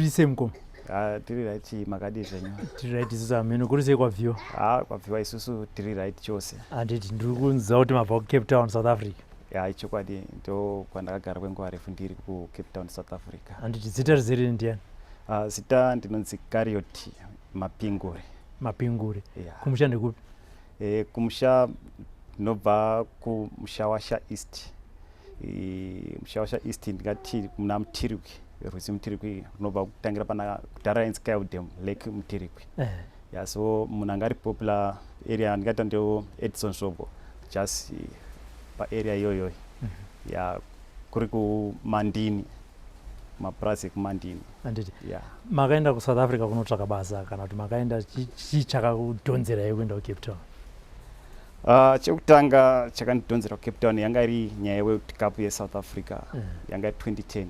Muri sei, mukoma? Ah, tiri right. Makadii zvenyu? Tiri right isusu, ameno kuri sei kwabviwa? Ah, kwabviwa isusu tiri right chose. Handiti ndiri kunzwa kuti mabva kuCape Town, South Africa? Ya, ichokwadi, ndo kwandakagara kwenguva refu, ndiri kuCape Town, South Africa. Handiti zita rizere ndiani? Ah, zita ndinonzi Kariot Mapingure. Mapingure. Yeah. Kumusha ndekupi? Kumusha ndinobva kuMushawasha East. Mushawasha East ndingati muna Mutirikwi, rwizi Mutirikwi runobva kutangira pana kudhara yainzi Kildam Lake, Mutirikwi. Yeah, so munhu anga ari popular area ndingaita ndio Edson Svobo, just paarea iyoyo. Yeah, kuri kuMandini, mapurazi ekuMandini. Handiti Yeah. makaenda kuSouth Africa kunotsvaka basa kana kuti makaenda chii chakakudhonzerai kuenda kuCape Town? Chekutanga chakandidhonzera kuCape Town yanga iri nyaya yeWorld Cup yeSouth Africa. Yanga iri 2010.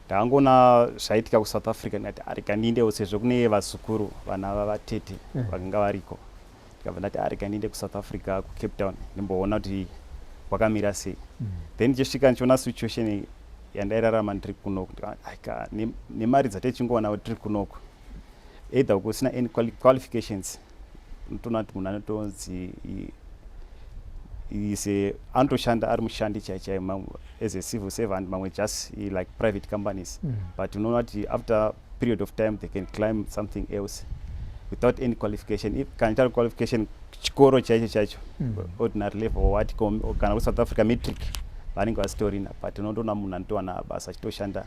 Ndakangoona zvaitika kuSouth Africa, ndikati arika ndiendewo sezvo kune vazukuru, vana vavatete vakanga variko. Ndikabva ndati arika ndiende kuSouth Africa, kuCape Town, ndimboona kuti kwakamira sei. Then ndichisvika ndichiona situation yandairarama ndiri kunoku, aika nemari dzataichingowanawo tiri kunoku, either kusina any qualifications, unotoona kuti munhu anotonzi ise anotoshanda ari mushandi chai chai as a civil servant, mamwe just like private companies. But unoona kuti after period of time they can climb something else without any qualification. If kana chari qualification chikoro chaicho chaicho, ordinary level what, kana kuSouth Africa matric vanenge vasitorina, but unotoona munhu anotowana basa achitoshanda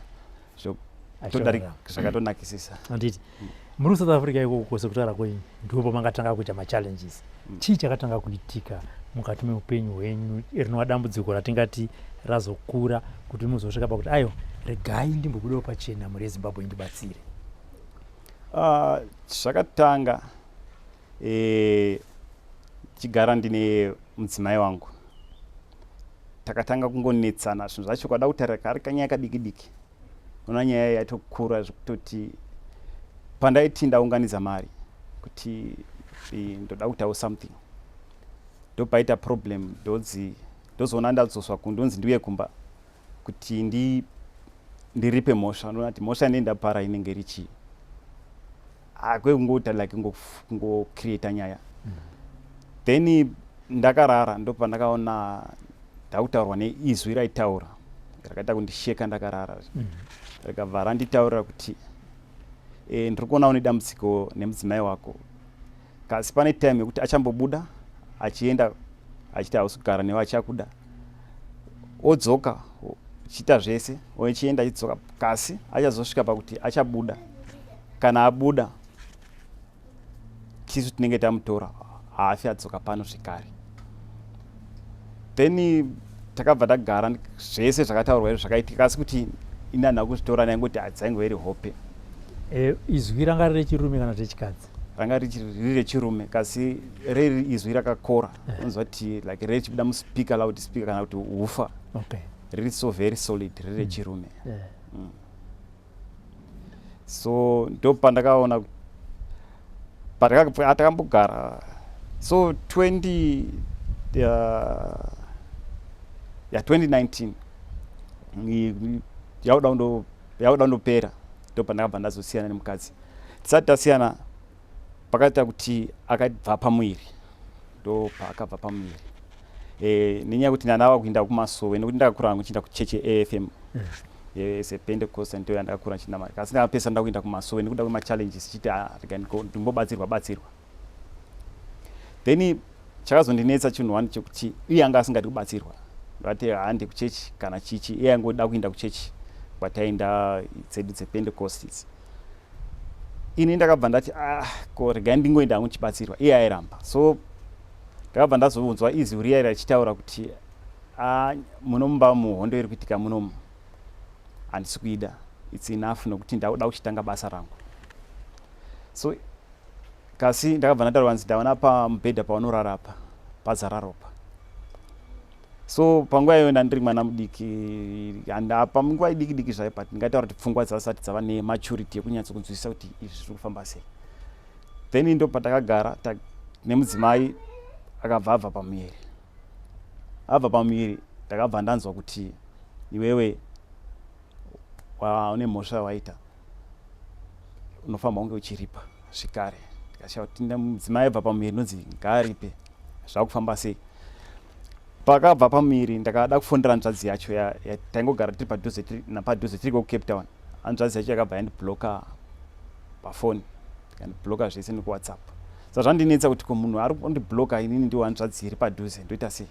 Achitorarama. zvakatonakisisa. Handiti muri kuSouth Africa ikoko, sekutaura kwenyu, ndipo pamakatanga kuita machallenges. Chii chakatanga kuitika mukati meupenyu hwenyu rinova dambudziko ratingati razokura kuti muzosvika pakuti aiwa, regai ndimbobudawo pachena, mhuri yeZimbabwe indibatsire? Ah, zvakatanga chigara ndine mudzimai wangu, takatanga kungonetsana. Zvinhu zvacho kwada kutarira kari kanyaya kadiki diki, ona nyaya yatokura zvekutoti pandaiti ndaunganidza mari kuti ndoda kuitawo something, ndopaita problem. Ndodzi ndozoona ndadzoswa, ndonzi ndiuye kumba kuti ndiripe mhosva. Ndoona kuti mhosva inenge ndapara inenge iri chii? Akwekungota like kungocreata nyaya. Then ndakarara, ndopandakaona ndakutaurwa neizwi raitaura, rakaita kundisheka ndakarara. Rikabva randitaurira kuti ndiri kuona une dambudziko nemudzimai wako, kasi pane time yekuti achambobuda achienda achiti hausi kugara newe, achakuda, odzoka chiita zvese, ochienda achidzoka, kasi achazosvika pakuti achabuda. Kana abuda, tisu tinenge tamutora, haafi adzoka pano zvekare. Then takabva tagara, zvese zvakataurwa izvo zvakaitika, asi kuti ini handina kuzvitora, ndaingoti hadzaingove iri hope. Izwi ranga riri rechirume kana rechikadzi? Ranga riri rechirume, kasi riri izwi rakakora. Unonzwa kuti like richibuda muspeaker, loud speaker kana kuti woofer. Riri so very solid, riri rechirume. So ndo pandakaona takambogara so 20 ya 2019 yakuda kundopera, ndo pandakabva ndazosiyana nemukadzi. Tisati tasiyana pakaita kuti akabva pamuviri, ndo paakabva pamuviri nenyaya yekuti ndandava kuenda kumasowe, nekuti ndakakura hangu chienda kuchechi AFM sePentecost, ndo yandakakura chinamata, asi ndakapesa nda kuenda kumasowe nekuda kwemachallenges, chiti ah, rega ndimbobatsirwa batsirwa. Then chakazondinetsa chinhu one chekuti iye anga asingadi kubatsirwa, ndakati hande kuchechi kana chichi, iye angoda kuenda kuchechi kwataenda dzedu dzePentecost idzi. Ini ndakabva ndati ah, ko regai ndingoenda hangu ndichibatsirwa, iye airamba. So ndakabva ndazonzwa izwi riya richitaura kuti ah, munomba muhondo iri kuitika munomu handisi kuida, it's enough, nokuti ndakuda kuchitanga basa rangu. So kasi ndakabva ndataura vanzi ndaona pamubhedha paunorara apa pazara ropa. So panguva iyoyo ndandiri mwana mudiki, apa munguva idiki diki zvayo, but ndingataura kuti pfungwa dzasati dzava nematurity yekunyatso kunzwisisa kuti izvi zviri kufamba sei. Then ndo patakagara nemudzimai, akabva abva pamuviri. Abva pamuviri, ndakabva ndanzwa kuti iwewe Une mhosva waita, unofanirwa kunge uchiripa zvekare. Ndikashaya kuti mudzimai abva pamuviri, ndonzi ngaaripe, zvakufamba sei? Pakabva pamuviri, ndakada kufonera hanzvadzi yacho. Taingogara tiri padhuze napadhuze, tiri kuCape Town. Hanzvadzi yacho yakabva yandibloka pafoni, ikandibloka zvese nekuWhatsApp. Saka zvandinetsa kuti ko munhu ari kundibloka, inini ndiwo hanzvadzi iri padhuze, ndoita sei?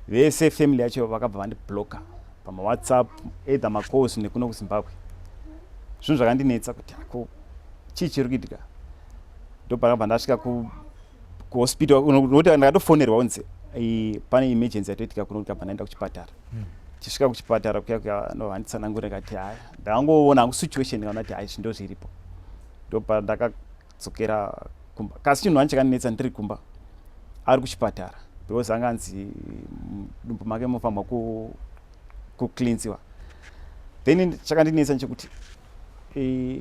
Vese family yacho vakabva vandibloka pamaWhatsApp, either macalls nekuno kuZimbabwe. Zvinhu zvakandinetsa kuti ako chii chiri kuitika. Ndopakabva ndasvika kuhospital, nokuti ndakatofonerwa kunzi pane emergency yatoitika kuno. Ndikabva ndaenda kuchipatara. Chisvika kuchipatara kuya kuya, ndovanditsanangura kati haya, ndakangoona hangu situation, ndikaona kuti hai, zvindo zviripo. Ndopa ndakadzokera kumba. Kasi chinhu wani chakandinetsa, ndiri kumba ari kuchipatara, because anga anzi mudumbu make munofanirwa kucleansiwa. Then chakandinetsa nchekuti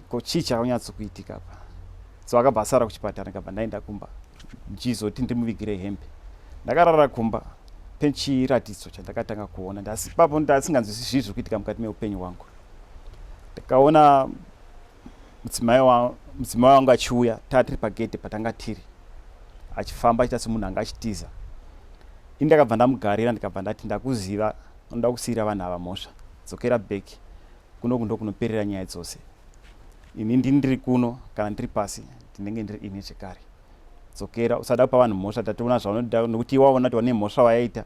ko chii chakanyatsokuitika apa? So akabva asara kuchipatara, ndikabva ndaenda kumba ndichizoti ndimuvigire hembe. Ndakarara kumba pechiratidzo chandakatanga kuona. Ipapo ndasinganzwisi zvii zviri kuitika mukati meupenyu hwangu. Ndakaona mudzimai wangu achiuya, taa tiri pagedhe patanga tiri, achifamba achiita semunhu anga achitiza. Ini ndakabva ndamugarira, ndikabva ndati, "Ndakuziva, unoda kusiyira vanhu ava mhosva. Dzokera back kunoku, ndo kunoperera nyaya dzose. Ini ndini ndiri kuno, kana ndiri pasi ndinenge ndiri ini zvekare. Dzokera, usada kupa vanhu mhosva. Tatoona zvaunoda, nokuti iwe waona kuti wane mhosva wayaita,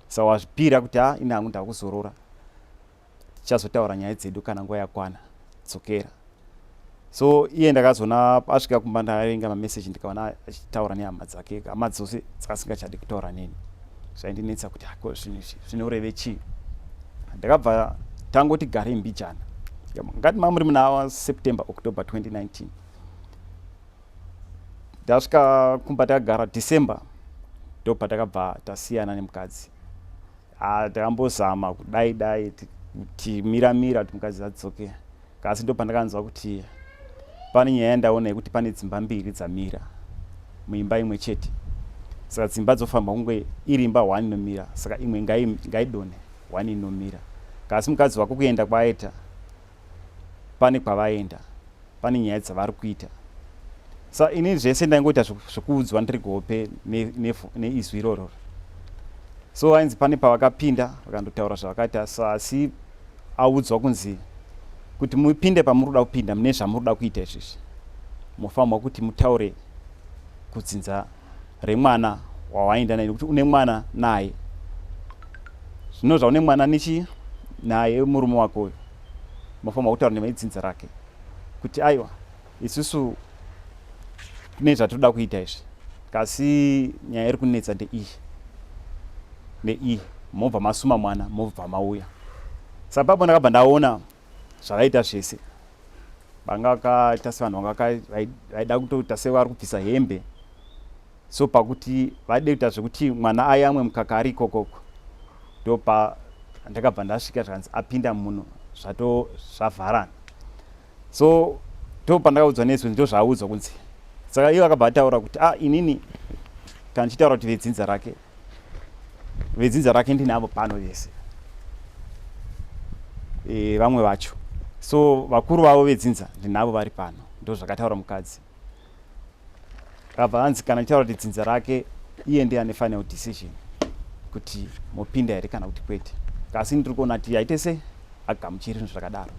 saka wazvipira kuti ha, ini hangu ndakuzorora, tichazotaura nyaya dzedu kana nguva yakwana. Dzokera." So iye ndakazoona asvika kumba, ndaverenga mameseji, ndikaona achitaura nehama dzake, hama dzose dzakasingachadi kutaura neni. Zvaindinetsa kuti ako zvinhu izvi zvinoreve chii. Ndakabva tangoti garei mbijana, ngati mamuri muna September, October 2019. Ndasvika kumba, takagara. December ndo patakabva tasiyana nemukadzi. Ah, takambozama kudai dai kuti mira mira kuti mukadzi adzoke, kasi ndo pandakanzwa kuti pane nyaya yandaona yekuti pane dzimba mbiri dzamira muimba imwe chete, saka dzimba dzofamba kunge iri imba one inomira, saka imwe ngaidonhe, one inomira. Kasi mukadzi wako kuenda kwaaita, pane kwavaenda, pane nyaya dzavari kuita. Sa ini zvese ndaingoita zvekuudzwa ndiri kuhope neizwi iroro. So ainzi pane pavakapinda, vakandotaura zvavakaita. So asi audzwa kunzi kuti mupinde pamuri kuda kupinda, mune zvamuri kuda kuita izvizvi, mofanirwa kuti mutaure kudzinza remwana wawaenda naye, nekuti une mwana naye. Zvino zvaune mwana nechi naye murume wako uyu, mofanirwa kutaura nevedzinza rake kuti aiwa, isusu kune zvatoda kuita izvi, kasi nyaya iri kunetsa ndeiyi neiyi. Mobva masuma mwana, mobva mauya. Saka papo ndakabva ndaona zvavaita zvese. Vanga vakaita sevanhu vanga vaida kutoita sevari kubvisa hembe. So pakuti vaide kuita zvekuti mwana ayamwe mukaka ari ikokoko, ndopa ndakabva ndasvika, zvakanzi apinda muno, zvato zvavharana. So ndo pandakaudzwa nezwi, ndo zvaaudzwa kunzi. Saka iye akabva ataura kuti ah, inini kana ndichitaura kuti vedzinza rake, vedzinza rake ndinavo pano vese, vamwe vacho. So vakuru vavo vedzinza ndinavo vari pano. Ndo zvakataura mukadzi. Akabva anzi kana ndichitaura kuti dzinza rake, iye ndiye ane final decision kuti mopinda here kana kuti kwete. Kasi ndiri kuona kuti aite sei, agamuchiri zvinhu zvakadaro.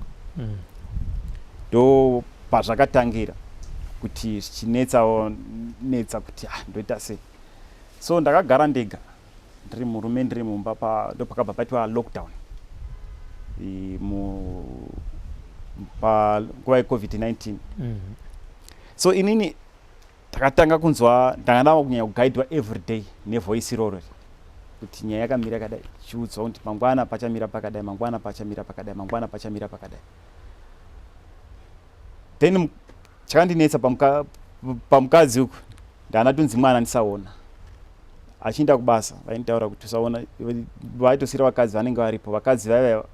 Ndo pazvakatangira kuti zvichinetsawo netsa kuti ah, ndoita sei? So ndakagara ndega, ndiri murume, ndiri mumba. Ndo pakabva paitwa lockdown panguva yeCovid-19. So inini takatanga kunzwa, ndanga ndava kunyanya kugaidwa every day nevoice iroro kuti nyaya yakamira yakadai, chiudzwa kuti mangwana pachamira pakadai, mangwana pachamira pakadai, mangwana pachamira pakadai. Then chakandinetsa pamukadzi uku, ndana tonzi mwana ndisaona achienda kubasa. Vainitaura kuti usaona, vaitosiyira vakadzi vanenge varipo. Vakadzi vaiva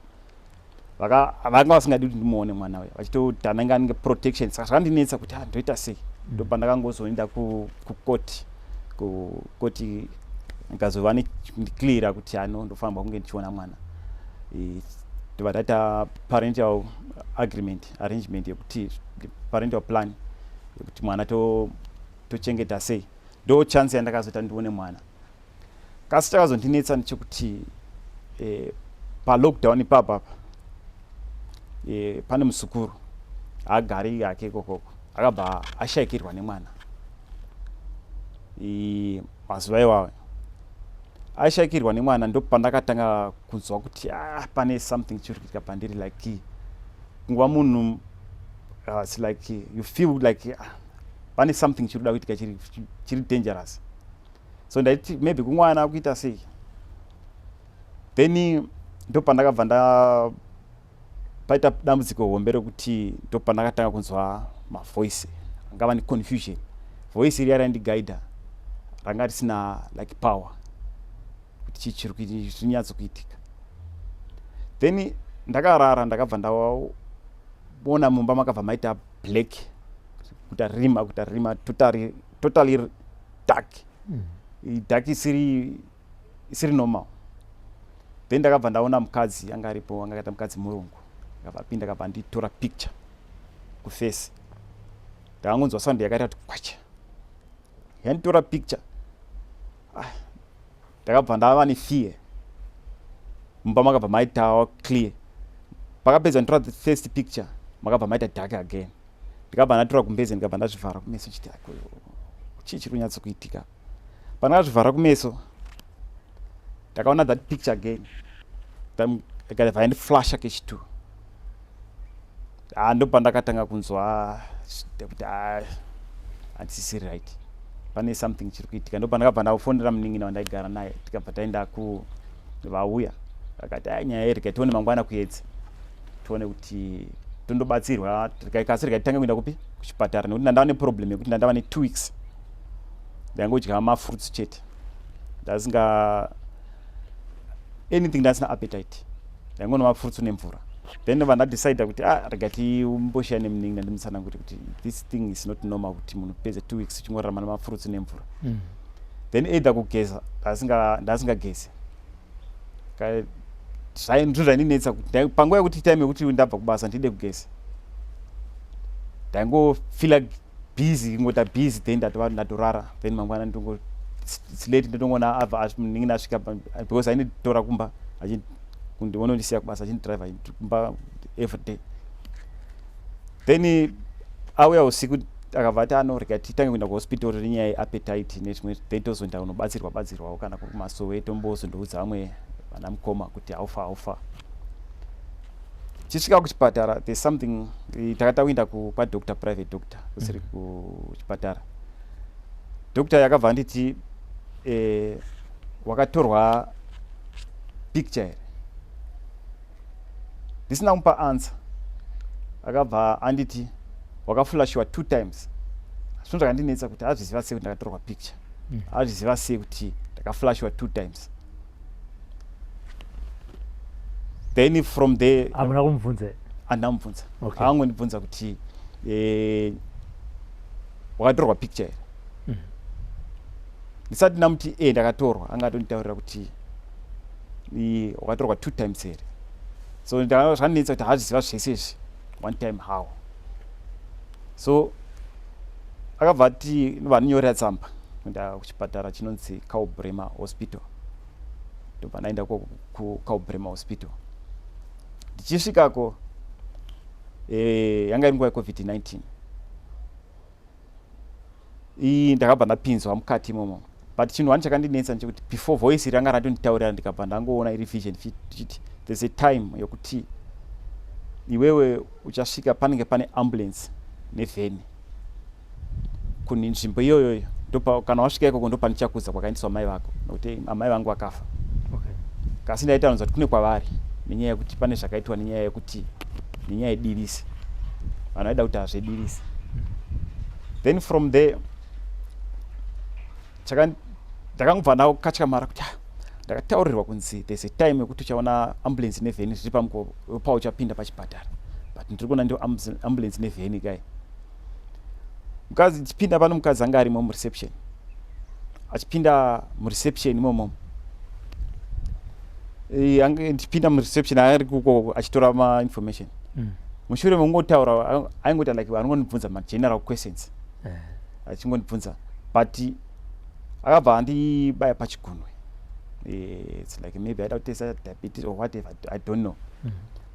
vanga vasingadi kuti ndimuone mwana uya, vachitoti anenge anenge protection. Saka zvakandinetsa kuti ah, ndoita sei? Ndopa ndakangozoenda kukoti. Kukoti ndikazova ndicleara kuti ano ndofanirwa kunge ndichiona mwana. Ndobva taita parental agreement, arrangement yekuti parental plan yekuti mwana tochengeta sei. Ndo chance yandakazoita ndione mwana. Kasi chakazondinetsa ndechekuti palockdown ipapa apa pane muzukuru haagari hake ikokoko, akabva ashaikirwa nemwana. Mazuva iwayo aishaikirwa nemwana, ndopandakatanga kunzwa kuti pane something chiri kuitika pandiri, like kunguva munhu it's like you feel like pane something chiri kuda kuitika chiri dangerous. So ndaiti maybe kumwana kuita sei. Then ndopandakabva nda paita dambudziko hombe rekuti ndopandakatanga kunzwa mavoice angava neconfusion. Voice riya raindigaidha ranga risina like power kuti chii chiri zvinyatsokuitika. Then ndakarara, ndakabva ndaona mumba makabva maita black, kuita rima, kuita rima, totally, totally dark. Dark isiri normal. Then ndakabva ndaona mukadzi anga aripo, anga akaita mukadzi murungu, akabva apinda, akabva anditora picture kuface. Ndakangonzwa sound yakaita kuti kwacha, yanditora picture. Ndakabva ndava nefear. Mumba makabva maitawo clear. Pakapedza nditora the first picture, makabva maita dark again. Ndikabva ndatora kumbeze, ndikabva ndazvivhara kumeso, chiti chii chiri kunyatsokuitika. Pandakazvivhara kumeso, ndakaona that picture again, ikabva yandiflasha kechi2. Ndo pandakatanga kunzwa kuti handisisiri right, pane something chiri kuitika. Ndo pandakabva ndafonera munin'ina wandaigara naye, tikabva taenda ku vauya, akati ai, nyaya iyi regai tione mangwana kuedza, tione kuti tondobatsirwa. Kasi regai titange kuenda kupi, kuchipatara, nekuti ndandava neproblem yekuti ndandava ne2 weeks ndaingodya mafruits chete, ndasinga anything, ndasina appetite, ndaingonwa mafruits nemvura. Then ndobva ndadecida kuti rega timboshiya nemunin'ina, ndimutsanangure kuti this thing is not normal, kuti munhu pedze 2 weeks uchingorarama nemafruits nemvura. Then either kugeza, ndasingagezi. Ndizvo zvaindinetsa kuti panguva yekuti time yekuti ndabva kubasa ndide kugeza, ndaingofeela busy, kungoita busy, then ndatorara. Then mangwana ndongo it's late, ndotongona abva munin'ina asvika, because ainditora kumba kundionondisiya kubasa, achindidrive kumba every day. Then auya usiku, akabva ati ano, rega titange kuenda kuhospital nenyaya yeappetite nezvimwe, then tozoenda kunobatsirwa batsirwawo kana kuri kumasowe, tombozondoudza vamwe vana mukoma kuti haufa haufa. Chisvika kuchipatara, there's something takata kuenda kwadoctor, private doctor kusiri kuchipatara. Doctor yakabva anditi wakatorwa picture here? Ndisina kumupa answer, akabva anditi wakaflashiwa two times. Zvinhu zvakandinetsa kuti azviziva sei kuti ndakatorwa picture, azviziva sei kuti ndakaflashiwa two times. Then from there Hamuna kumubvunza? Handina kumubvunza. Akangondibvunza kuti wakatorwa picture here. Ndisati ndamuti ndakatorwa, anga atonditaurira kuti wakatorwa two times here. So zvandinetsa kuti haazviziva zvese izvi one time how. So akabva ati vanonyorera tsamba kuenda kuchipatara chinonzi Karl Bremer Hospital. Ndobva ndaenda kuKarl Bremer Hospital. Ndichisvikako, yanga iri nguva yeCovid-19 iyi. Ndakabva ndapinzwa mukati imomo, but chinhu one chakandinetsa ndechekuti before, voice ranga ratonditaurira, ndikabva ndangoona iri vision ichiti there's a time yokuti iwewe uchasvika panenge pane ambulance nevheni kune nzvimbo iyoyoyo. Ndopa kana wasvika ikoko, ndopanichakudza kwakaendeswa mai vako, nokuti amai vangu vakafa. Kasi ndaitaunza kuti kune kwavari nenyaya yekuti pane zvakaitwa, nenyaya yekuti nenyaya yedirisi, vanhu vaida kuti hazvedirisi. Then from there ndakangobva ndakatyamara kuti ndakataurirwa kunzi there's a time yekuti uchaona ambulance nevheni zviri pamukova pauchapinda pachipatara, but ndiri kuona ndio ambulance nevheni kai. Mukadzi chipinda pano, mukadzi anga arimo mureception. Achipinda mureception imomo, Ndipinda mureception, ari kuko achitora mainformation. Mushure mekungotaura, aingoita like anongondibvunza mageneral questions, achingondibvunza, but akabva andibaya pachigunwe. It's like maybe aida kutesta diabetes or whatever, I don't know.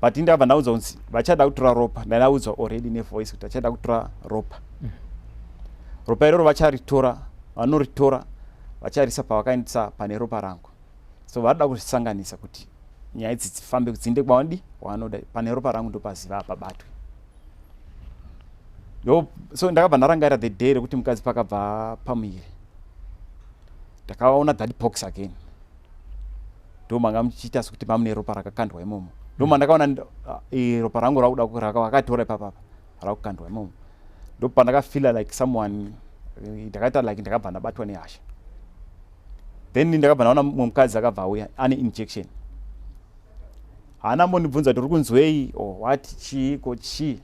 But ndakabva ndaudzwa kunzi vachada kutora ropa. Ndandaudzwa already nevoice kuti vachada kutora ropa. Ropa iroro vacharitora, vanoritora vacharisa pavakaendesa pane ropa rangu. So varida kuzvisanganisa kuti nyaya idzi dzifambe, dzinde kwavadi kwavanoda. Pane ropa rangu ndopaziva apabatwe. So ndakabva ndarangarira the day rekuti mukadzi pakabva pamuviri, ndakaona that box again. Ndo manga muchiita sekuti mamune ropa rakakandwa imomo. Ndo mandakaona ropa rangu rakuda vakatora ipapapa, rakukandwa imomo. Ndo pandakafeela like someone, ndakaita like ndakabva ndabatwa nehasha. Then ndakabva ndaona mumwe mukadzi akabva auya ane injection. Haana mbondibvunza kuti uri kunzwei or what, chiiko chii.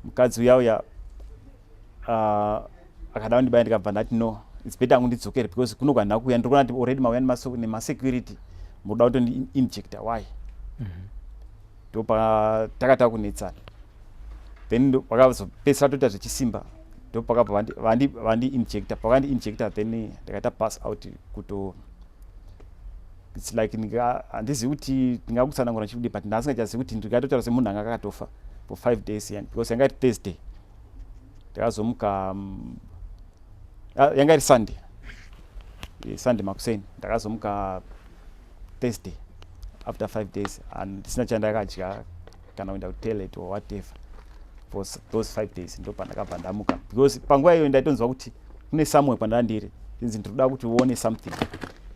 Mukadzi uya uya akada kundibaya. Ndikabva ndati, "No, it's better angu ndidzokere, because kuno kwandina kuuya ndiri kuona kuti already mauya nemasecurity, mukuda kutondiinjecta, why?" Ndopa kunetsana. Then vakazopedzisira toita zvechisimba. Ndopakabva vandiinjecta. Pavandiinjecta, then ndakaita pass out. Kuto it's like handizivi kuti ndingakutsanangura chikudi, but ndasingachazivi kuti ndingatotaura semunhu anga akatofa for 5 days, because yanga iri Thursday. Ndakazomuka, yanga iri Sunday, Sunday makuseni. Ndakazomuka Thursday after 5 days and ndisina chandakadya kana kuenda kutoilet or whatever for those 5 days. Ndo pandakabva ndamuka, because panguva iyoyo ndaitonzwa kuti kune somewhere kwandanga ndiri, inzi ndiri kuti uone something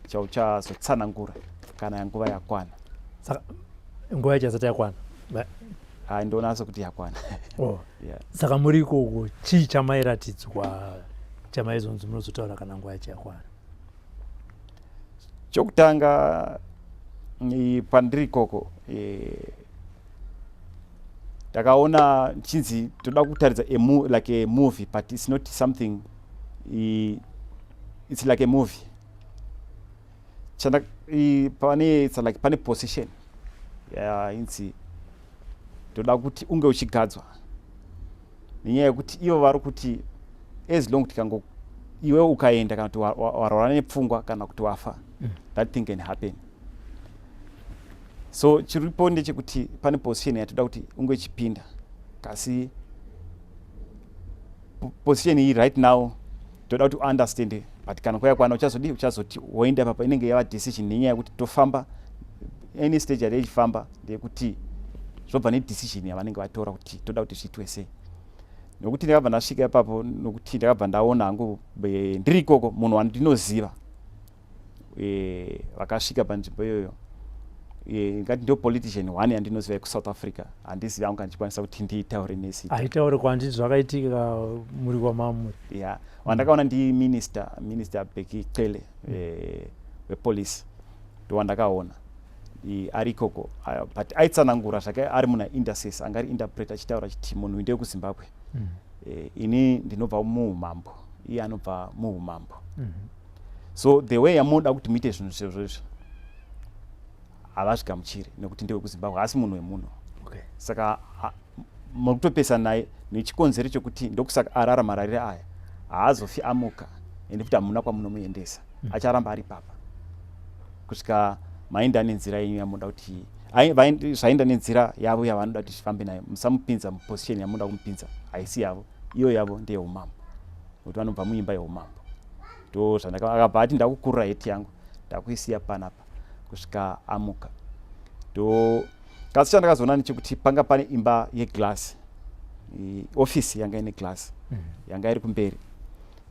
chauchazotsanangura kana nguva yakwana. Saka nguva yacho yasati yakwana? Hai, ndoona sekuti yakwana. Oh. Yeah. Saka muri ikoko, chii chamairatidzwa chamaizonzi munozotaura kana nguva yacho yakwana? Chokutanga, pandiri ikoko, ndakaona chinzi toda kutaridza like a movie, but it's not something, it's like a movie. Chanda pane, it's like pane position yainzi toda kuti unge uchigadzwa, nenyaya yekuti ivo vari kuti as long tikango iwe ukaenda kana kuti warwara nepfungwa kana kuti wafa, that thing can happen. So chiripo ndechekuti pane position yatoda kuti unge uchipinda, kasi position iyi right now toda kuti uunderstand, but kana nguva yakwana uchazodi, uchazoti woenda papa. Inenge yava decision, nenyaya yekuti tofamba any stage yati ichifamba ndeyekuti zvobva nedecision yavanenge vatora kuti toda kuti zviitwe sei. Nokuti ndakabva ndasvika ipapo, nokuti ndakabva ndaona hangu ndiri ikoko munhu wandinoziva vakasvika panzvimbo iyoyo. Ngati ndio politician one yandinoziva yekuSouth Africa. Handizivi hangu kandichikwanisa kuti ndiitaure nezita. Haitaure kwanditi zvakaitika muri kwamamuri. Ya, wandakaona ndi Minister Bheki Cele wepolice. Ndowandakaona ari ikoko, but aitsanangura zvake ari muna intercessor, anga ari interpreter, achitaura achiti munhu uyu ndewekuZimbabwe. Ini ndinobva muumambo, iye anobva muumambo. So the way yamunoda kuti muite zvinhu zvezvozvo havazvigamuchiri, nekuti ndewekuZimbabwe, haasi munhu wemunhu. Saka mukutopesa naye nechikonzero chekuti ndokusaka arara mararire aya, haazofi amuka, ende futi hamuna kwamunomuendesa. Acharamba ari papa kusvika maenda nenzira yenyu yamunoda kuti zvaenda nenzira yavo yavanoda kuti zvifambe nayo. Musamupinza muposition yamunoda kumupinza, haisi yavo iyo, yavo ndeyeumambo, nekuti vanobva muimba yeumambo. Ndo zvandaka. Akabva ati, "Ndakukurura heti yangu, ndakuisiya panapa kusvika amuka." Ndo kasi chandakazoona ndechekuti panga pane imba yeglass, ofisi yanga ine glass, yanga iri kumberi.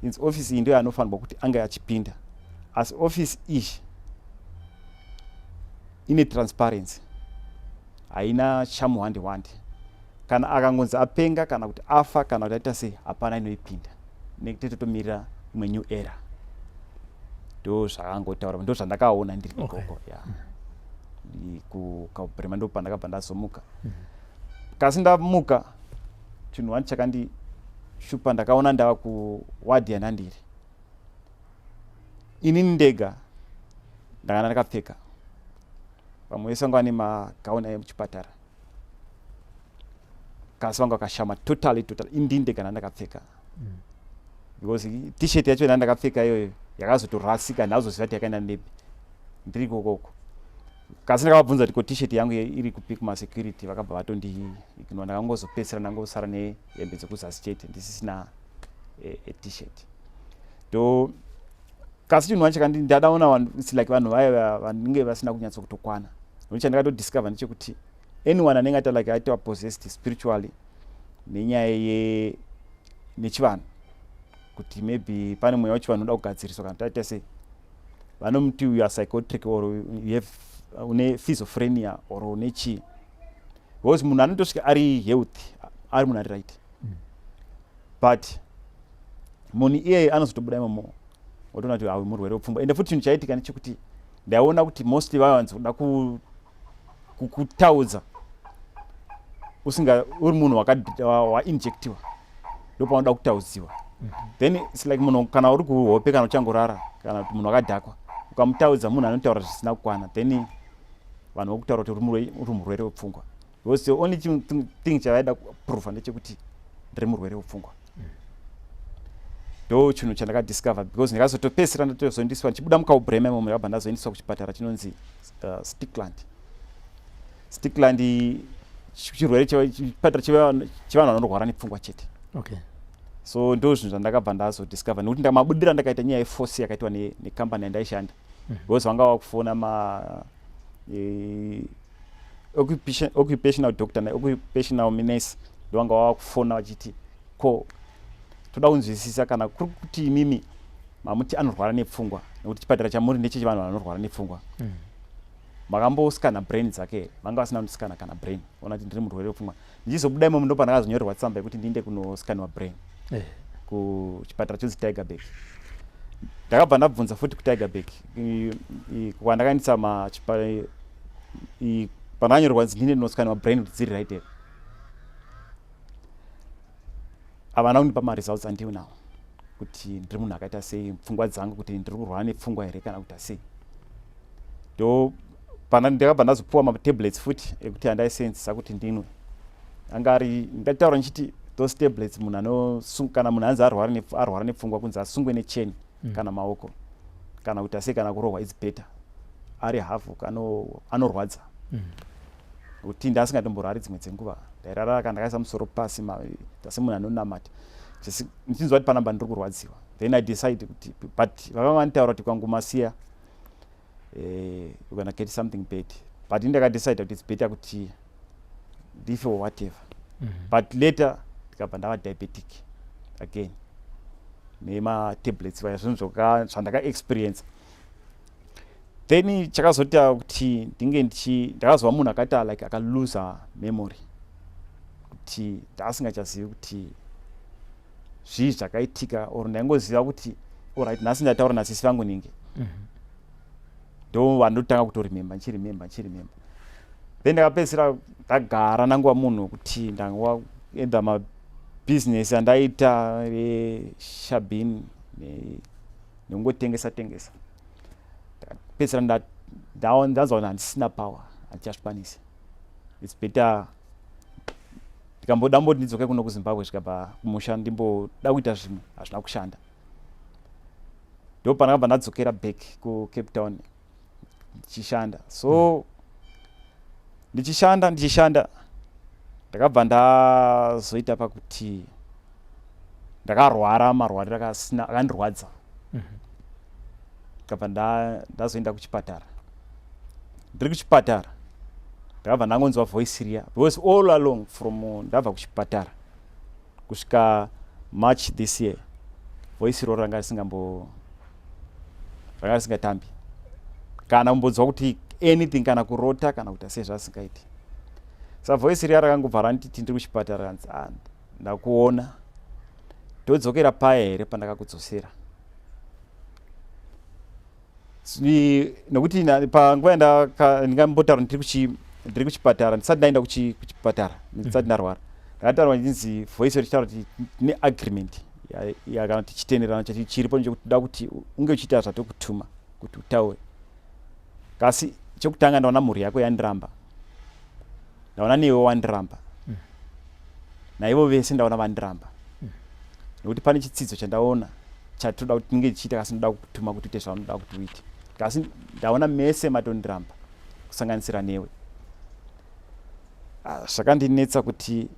Inzi ofisi iyi ndiyo anofanirwa kuti ange achipinda, asi ofisi iyi ine transparency, haina chamuhwande hwande. Kana akangonzi apenga kana kuti afa kana kuti aita sei, hapana inoipinda, nekuti totomirira imwe new era. Ndo zvakangotaura, ndo zvandakaona ndiri ikoko ya kuKabrema. Ndo pandakabva ndazomuka. Kasi ndamuka, chinhu wani chakandishupa, ndakaona ndava kuwadhi yandandiri inini ndega. Ndakanga ndakapfeka. Vamwe vese vanga vane magauni emuchipatara, kasi vanga vakashama totally totally. Indini ndega ndandakapfeka, because T-shirt yacho ndandakapfeka iyoyo yakazotorasika. Ndazoziva kuti yakaenda nepi ndiri ikokoko. Kasi ndakavabvunza kuti, "Ko T-shirt yangu iri kupi?" Kumasecurity vakabva vatondiignore. Ndakangozopedzisira ndangosara nehembe dzekuzasi chete, ndisisina T-shirt. Ndo kasi chinhu wacho ndadaona, it's like vanhu vaya vanenge vasina kunyatsokutokwana, nokuti chandakatodiscover ndechekuti anyone anenge aita like aitwa possessed spiritually nenyaya ye nechivanhu, kuti maybe pane mweya wechivanhu unoda kugadziriswa kana taita sei, vanomuti you are psychotic or you have une schizophrenia or une chii, because munhu anotosvika ari health, ari munhu ari right, but munhu iyeye anozotobuda imomo wotoona kuti awe murwere wepfungwa. Ende futi chinhu chaitika ndechekuti ndaiona kuti mostly vaiwanza kuda kutaudza usinga uri munhu wainjectiwa, ndo paunoda kutaudziwa. Then it's like munhu kana uri kuhope kana uchangorara kana kuti munhu akadhakwa, ukamutaudza, munhu anotaura zvisina kukwana. Then vanhu vokutaura kuti uri murwere wepfungwa, because the only thing chavaida kuprova ndechekuti ndiri murwere wepfungwa. Ndo chinhu chandakadiscover, because ndakazotopedzisira ndatozoendeswa, ndichibuda muKaubrema imomo, ndakabva ndazoendeswa kuchipatara chinonzi Stikland. Stikland chirwere, chipatara chevanhu vanorwara nepfungwa chete. So ndo zvinhu zvandakabva ndazodiscover, nekuti mabudiro andakaita nyaya yeforce yakaitwa nekambani yandaishanda, because vanga vakufona ma occupational doctor neoccupational nurse, ndo vanga vakufona vachiti, "Ko toda kunzwisisa kana kuri kuti imimi mamuti anorwara nepfungwa, nekuti chipatara chamuri ndechechivanhu vanorwara nepfungwa, makamboscana brain dzake here?" Vanga vasina kundiscana kana brain, ona kuti ndiri murwere wepfungwa. Ndichizobuda imomo, ndo pandakazonyorerwa tsamba yekuti ndiinde kunoscaniwa brain kuchipatara chonzi Tygerberg. Ndakabva ndabvunza futi kuTygerberg kwandakaendesa pandakanyorerwa nzi ndinde ndinoscaniwa brain kuti dziri right here. Havana kundipa maresults until now kuti ndiri munhu akaita sei, pfungwa dzangu, kuti ndiri kurwara nepfungwa here kana kuti asei. Ndo pana ndakabva ndazopuwa matablets futi ekuti andaisenzesa kuti ndinwe. Anga ari, ndataura ndichiti those tablets, munhu kana munhu anzi arwara nepfungwa, kunzi asungwe necheni kana maoko kana kuti asei kana kurohwa, it's better. Ari hafu anorwadza kuti ndasingatomborwari. Dzimwe dzenguva ndairara kana ndakaisa musoro pasi tase munhu anonamata, ndichinzwa kuti panamba ndiri kurwadziwa. Then I decide kuti, but vakanga vanditaura kuti kwangumasiya you're gonna get something bad, but indakadecide kuti it's better kuti ndife or whatever. But later ndikabva ndava diabetic again nematablets vaya, zvinhu zvandakaexperience. Then chakazoita kuti ndinge ndichi ndakazova munhu akaita like akaluza memory, kuti ndaasingachazivi kuti zvii zvakaitika, or ndaingoziva kuti alright, nhasi ndataura nasisi vangu ninge, ndo vandotanga kutoremember, ndichiremember, ndichiremember. Then ndakapedzisira ndagara nanguva munhu wekuti ndangova either mabhizinesi andaita eshabin nekungotengesa tengesa. Ndakapedzisira ndanzwa kuti handisina power, handichazvikwanisi. It's better ndikamboda mboti ndidzoke kuno kuZimbabwe, zvikabva kumusha, ndimboda kuita zvimwe, hazvina kushanda. Ndo pandakabva ndadzokera back kuCape Town ndichishanda. So ndichishanda, ndichishanda, ndakabva ndazoita pakuti ndakarwara marwariro akasina akandirwadza. Ndikabva ndazoenda kuchipatara. Ndiri kuchipatara ndakabva ndangonzwa voice riya, because all along from ndabva kuchipatara kusvika March this year, voice iroro ranga risingambo ranga risingatambi kana kumbonzwa kuti anything, kana kurota kana kuti asei, zvasingaiti. Sa voice riya rakangobva randiti ndiri kuchipatara, kanzi, "Ah, ndakuona, todzokera paya here pandakakudzosera?" Nokuti panguva yandingambotaura ndiri kuchipatara, ndisati ndaenda kuchipatara, ndisati ndarwara, ndakataurwa ndichinzi voice richitaura kuti tine agreement kana kuti chitenderano chiripo nechekuti toda kuti unge uchiita zvatokutuma kuti utaure. Kasi Chekutanga, ndaona mhuri yako yandiramba, ndaona newe wandiramba, naivo vese ndaona vandiramba, nekuti pane chitsidzo chandaona chatoda kuti tinge tichiita, kasi ndoda kutuma kuti uite zvaunoda kuti uite, kasi ndaona mese matondiramba, kusanganisira newe. Ah, zvakandinetsa kuti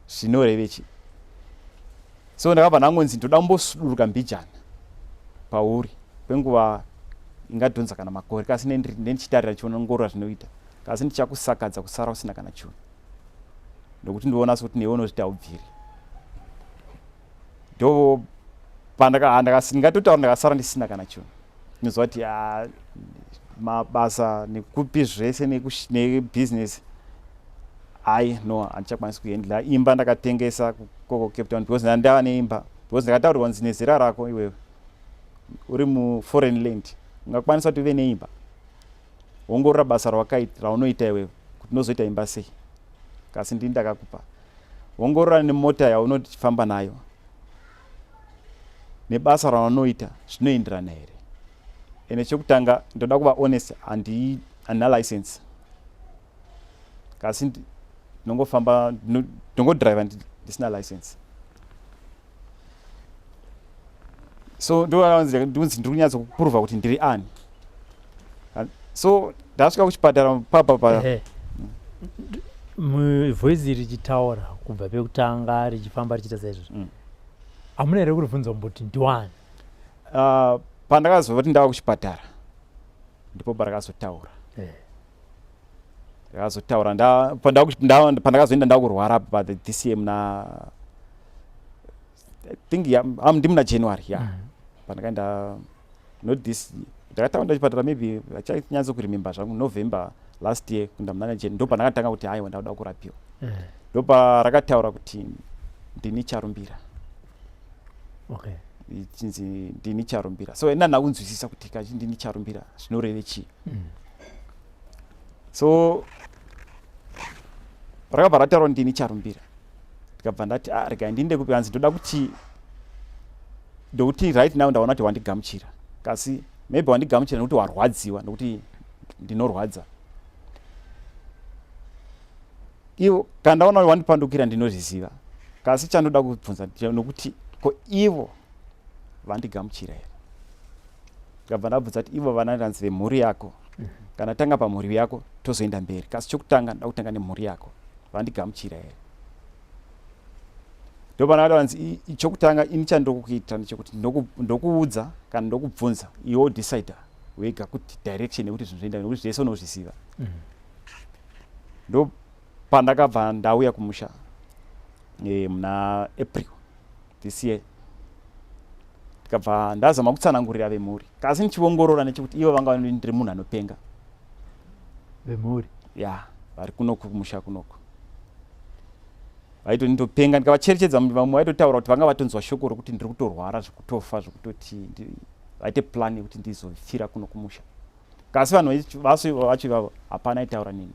zvinorevechi. So ndakabva ndangonzi ndoda kumbosuduruka mbijana pauri kwenguva ingadhonza kana makore, kasi nendichitarira, ndichiongorora zvinoita, kasi ndichakusakadza kusara usina kana chunhu, nokuti ndiona sekuti newe unozviti haubviri. Ndo pandingatotaura ndakasara ndisina kana chunhu. Ndinoziva kuti, ah, mabasa nekupi zvese nebhizinesi, ai no, handichakwanisi kuhandla. Imba ndakatengesa koko Cape Town because ndandava neimba, because ndakataurirwa kunzi nezera rako iwewe uri muforeign land ungakwanisa kuti uve neimba? Ongorora basa raunoita iwewe kuti unozoita imba sei, kasi ndini ndakakupa. Ongorora nemota yaunofamba nayo nebasa raunoita, zvinoenderana here? Ende chekutanga, ndoda kuva honest, handina license, kasi ndinongofamba, ndinongodriva ndisina license. So ndonzi ndiri kunyatsokuprova kuti ndiri ani. So ndasvika kuchipatara papa pa Voice richitaura kubva pekutanga richifamba richiita saizvozvo, hamuna here kuribvunza kumboti ndiwani? Pandakazova kuti ndava kuchipatara ndipo parakazotaura. Ndakazotaura pandakazoenda ndakurwara pa this year muna, I think, yeah, ndimuna January, yeah. Pandakaenda, not this, ndakataura chipatara maybe achanyatso kuremember zvangu, November last year kuenda muna Jan, ndo pandakatanga kuti aiwa, ndakuda kurapiwa. Ndo parakataura kuti ndini Charumbira. Ichinzi ndini Charumbira. So ina kunzwisisa kuti kachi ndini Charumbira zvinoreve chii. So rakabva rataura ndini Charumbira, ndikabva ndati, ah, regai ndinde kupi. Hanzi ndoda kuti ndokuti right now ndaona kuti wandigamuchira, kasi maybe wandigamuchira nekuti warwadziwa nekuti ndinorwadza. Ivo kana ndaona kuti wandipandukira, ndinozviziva, kasi chandoda kubvunza nokuti ko ivo vandigamuchira here? Ndikabva ndabvunza kuti ivo vananzi vemhuri yako, kana tanga pamhuri yako tozoenda mberi, kasi chokutanga ndoda kutanga nemhuri yako, vandigamuchira here? Ndopana vanzi chokutanga ini chandokuita ndechekuti ndokuudza kana ndokubvunza, iwe wodecida wega kuti direction yekuti zvinhu zvoenda, nekuti zvese unozviziva. Ndo pandakabva ndauya kumusha muna April this year, ndikabva ndazama kutsanangurira vemhuri, kasi ndichiongorora nechekuti ivo vanga ndiri munhu anopenga. Vemhuri? Ya, vari kunoku kumusha kunoku vaitonditopenga. Ndikavacherechedza, vamwe vaitotaura kuti vanga vatonzwa shoko rokuti ndiri kutorwara zvekutofa, zvekutoti vaite plan yekuti ndizofira kuno kumusha, kasi vanhu vacho ivavo hapana aitaura neni,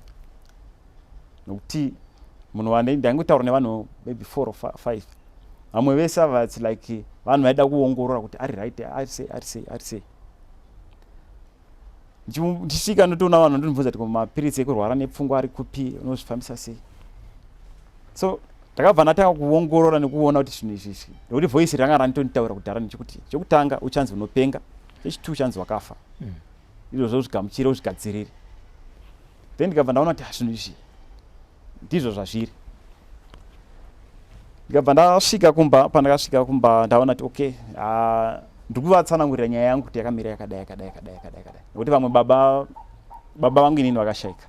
nokuti munhu ndaingotaura nevanhu maybe four or five. Vamwe vese ava, it's like vanhu vaida kuongorora kuti ari right, ari sei, ari sei, ari sei. Ndichisvika ndotoona vanhu ndonibvunza kuti mapiritsi ekurwara nepfungwa ari kupi, unozvifambisa sei? So ndakabva ndatanga kuongorora nekuona kuti zvinhu izvi izvi, nekuti voice ranga randitonditaura kudhara nechekuti chekutanga uchanzi unopenga, chechitwo uchanzi wakafa. Izvozvo zvigamuchire, uzvigadzirire. Then ndikabva ndaona kuti, ah, zvinhu izvi ndizvo zvazviri. Ndikabva ndasvika kumba. Pandakasvika kumba ndaona kuti okay, ah, ndikuvatsanangurira nyaya yangu kuti yakamira yakadai, yakadai, yakadai, yakadai, yakadai, nekuti vamwe baba vangu inini vakashaika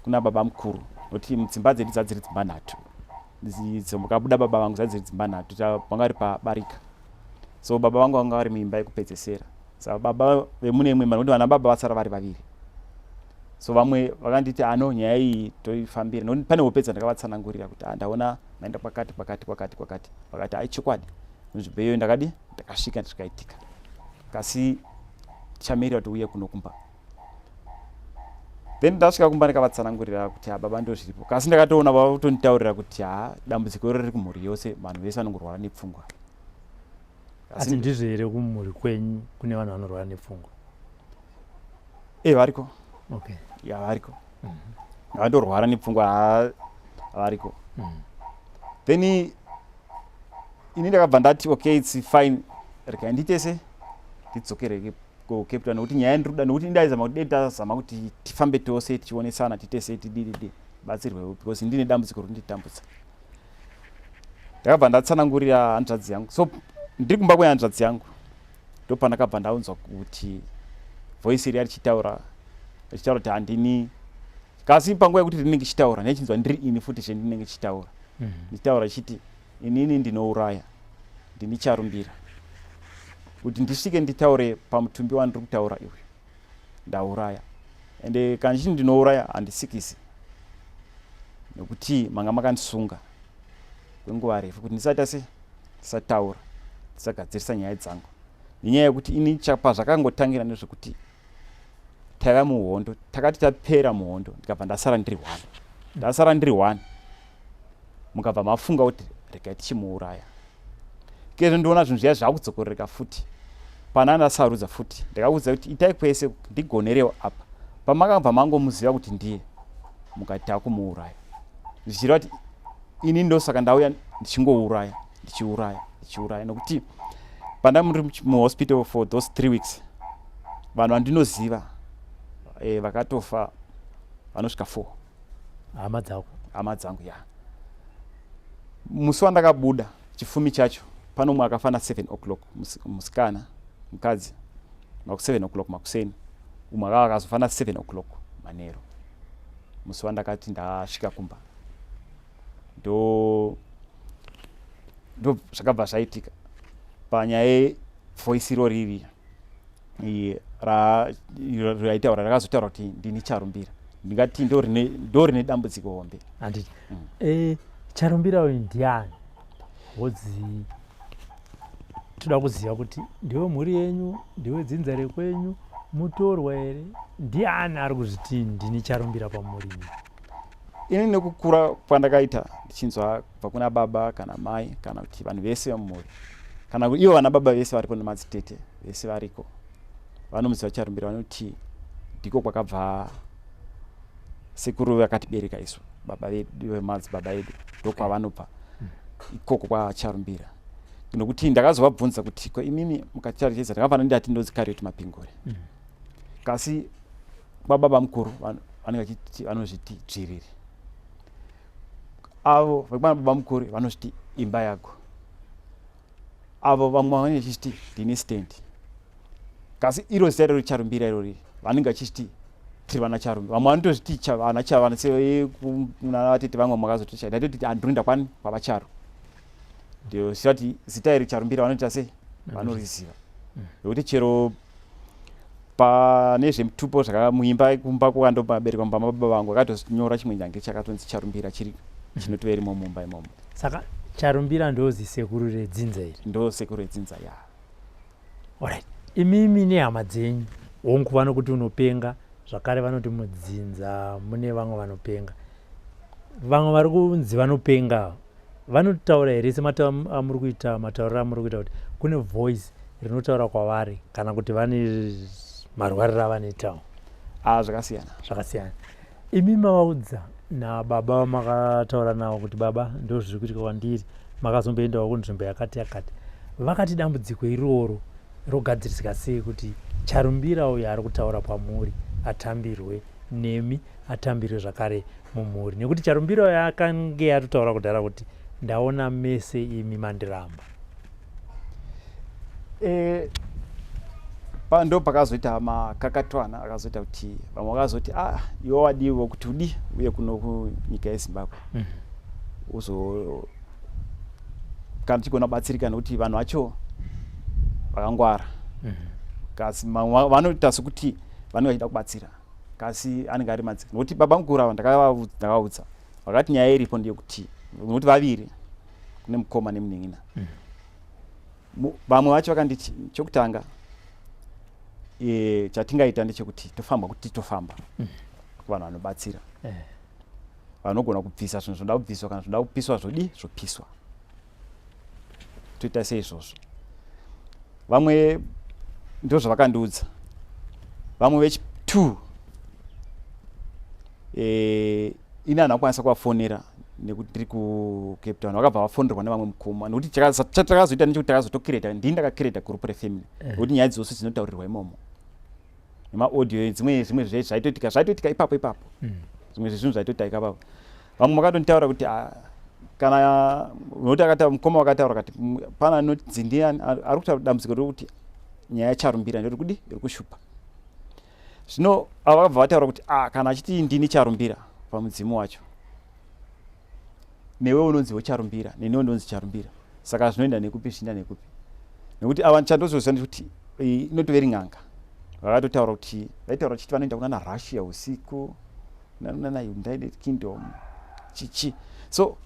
kuna baba mukuru, nokuti dzimba dzedu dzadziri dzimba nhatu dzakabuda baba vangu, dzadziri dzimba nhatu, vanga vari pabarika. So baba vangu vanga vari muimba yekupedzesera, saka baba vemune imwe imba, nekuti vana baba vasara vari vaviri. So vamwe vakanditi ano nyaya iyi toifambira, nokuti pane hope dzandakavatsanangurira kuti, ah, ndaona maenda kwakati, kwakati, kwakati, kwakati. Vakati, ai, chokwadi, nzvimbo iyoyo ndakadi ndakasvika, zvikaitika, kasi tichamirira kuti uye kuno kumba. Then ndasvika kumba ndikavatsanangurira kuti, ha, baba, ndo zviripo, kasi ndakatoona vavakutonditaurira kuti, ha, dambudziko iro riri kumhuri yose, vanhu vese vanongorwara nepfungwa. Asi ndizvo here, kumhuri kwenyu kune vanhu vanorwara nepfungwa? E, variko. Okay. Ya, variko. Vandorwara nepfungwa, variko. Then ini ndakabva ndati, "Okay, it's fine, regai ndiite se ndidzokere kuCape Town, nekuti nyaya ndiri nekuti ndaizama kuti dei tazama kuti tifambe tose, tichionesana, tiite sei, tidididi, batsirwewo, because ndine dambudziko ronditambudza." Ndakabva ndatsanangurira hanzvadzi yangu. So ndiri kumba kwehanzvadzi yangu, ndopandakabva ndaunzwa kuti voice riya richitaura, richitaura kuti handini, kasi panguva yekuti rinenge chitaura, ndichinzwa ndiri ini futi zvendinenge chitaura. Ndichitaura chiti, "Inini ndinouraya, ndini Charumbira. Kuti ndisvike nditaure pamutumbi wandiri kutaura iuyu, ndauraya. Ende kana chiti ndinouraya, handisikisi, nekuti manga makandisunga kwenguva refu kuti ndisaita se ndisataura, ndisagadzirisa nyaya dzangu, nenyaya yekuti ini pazvakangotangira ndezvekuti taiva muhondo, takati tapera muhondo, ndikabva ndasara ndiri one. Ndasara ndiri one, mukabva mafunga kuti regai tichimuuraya. Kezvo ndiona zvinhu zviya zvakudzokorereka futi. Pana ndasarudza futi, ndakaudza kuti itai kwese ndigonerewo apa. Pamakabva mangomuziva kuti ndiye, mukati takumuuraya, zvichireva kuti ini ndosaka ndauya ndichingouraya, ndichiuraya, ndichiuraya, nokuti pandamuri muhospital for those 3 weeks, vanhu vandinoziva vakatofa vanosvika four." Hama dzako? Hama dzangu, ya. Musi wandakabuda chifumi chacho, pano umwe akafa na7 o'clock, musikana, mukadzi, maku 7 o'clock makuseni. Umwe akava akazofa na7 o'clock manheru, musi wandakati ndasvika kumba. Ndo zvakabva zvaitika panyaya yevoice iro riri raitaura, rakazotaura kuti ndini Charumbira. Ndingati ndo rine dambudziko hombe. Handiti. Charumbira uyu ndiani? Wodzi toda kuziva kuti ndiwe mhuri yenyu, ndiwe dzinza rekwenyu, mutorwa here? Ndiani ari kuzviti ndini Charumbira pamuri? Ini nekukura kwandakaita ndichinzwa kubva kuna baba kana mai kana kuti vanhu vese vemumhuri, kana ivo vana baba vese varipo nemadzitete vese variko vanomuziva Charumbira, vanoti ndiko kwakabva sekuru vakatibereka isu, baba vedu, vemadzibaba edu, ndokwavanobva ikoko kwaCharumbira. Nokuti ndakazovabvunza kuti, "Ko imimi mukaticharichedza?" Ndakabva ndati ndonzi Karioti Mapingure. Kasi kwababa mukuru vanenge vachiti vanozviti Dzviriri. Avo vekwana baba mukuru vanozviti Imba Yako. Avo vamwe vanenge vachiti ndini Stand. Kasi iro zita iroro Charumbira irori, vanenge vachiti tiri vana Charumbira. Vamwe vanotozviti vana Chavana, sevatete vamwe makazoti ndatoti handinoenda kwani kwavaCharu. Ndinoziva kuti zita iri Charumbira vanoita sei, vanoriziva, nekuti chero pane zvemutupo zvakamuimba kumba kwakandoberekwa mumba mababa vangu, akatonyora chimwe nyange chakatonzi Charumbira, chiri chinotova irimo mumba imomo. Saka Charumbira ndozisekuru redzinza iri? Ndo sekuru redzinza, ya. Alright, imimi nehama dzenyu, hongu, vanokuti unopenga, zvakare vanoti mudzinza mune vamwe vanopenga. Vamwe vari kunzi vanopenga vanotaura here amuri kuita, matauriro amuri kuita, kuti kune voice rinotaura kwavari, kana kuti vane marwariro avanoitawo? Ah, zvakasiyana. Zvakasiyana. Imi mavaudza nababa vamakataura navo kuti, "Baba, ndo zviri kuitika kwandiri," makazomboendawo kunzvimbo yakati yakati, vakati dambudziko iroro rogadzirisika sei kuti Charumbira uyo ari kutaura pamuri atambirwe nemi, atambirwe zvakare mumhuri? Nekuti Charumbira uyo akange atotaura kudhara kuti, "Ndaona mese imi mandiramba." Ndo pakazoita makakatwana akazoita kuti vamwe vakazoti, "Ah, iwe wadiwo kuti udi uye kuno kunyika yeZimbabwe, uzo kana tichigona kubatsirika," nekuti vanhu vacho vakangwara. Kasi vanoita sekuti vanenge vachida kubatsira, kasi anenge ari madzika, nokuti baba mukuru ava ndakavaudza, vakati nyaya iripo ndeyekuti, nokuti vaviri, kune mukoma nemunin'ina. Vamwe vacho vakanditi, chokutanga chatingaita ndechekuti tofamba, kuti tofamba kuvanhu vanobatsira, vanogona kubvisa zvinhu zvinoda kubviswa, kana zvinoda kupiswa zvodi zvopiswa, toita seizvozvo. Vamwe ndo zvavakandiudza. Vamwe vechi2 Ini handina kukwanisa kuvafonera nekuti ndiri kuCape Town. Vakabva vafonerwa nevamwe mukoma, nekuti chatakazoita nechekuti takazotocreata, ndini ndakacreata group refamily, nekuti nyaya dzose dzinotaurirwa imomo nemaaudio. Dzimwe zvimwe zvaitoitika ipapo ipapo. Zvimwe zvezvinhu zvaitoitika ipapo, vamwe vakatonditaura kuti, ah, kana nokuti akata mukoma vakataura kati pana anonzi ndiani ari kutaura dambudziko rekuti nyaya yaCharumbira ndiri kudi iri kushupa. Zvino ava vakabva vataura kuti, ah, kana achiti ndini Charumbira pamudzimu wacho, newe unonziwo Charumbira, neniwo ndonzi Charumbira, saka zvinoenda nekupi? Zvichienda nekupi? Nekuti ava chandozoziva ndekuti inotoveri n'anga. Vakatotaura kuti vaitaura chiti vanoenda kunana Russia usiku, nana United Kingdom, chichi. So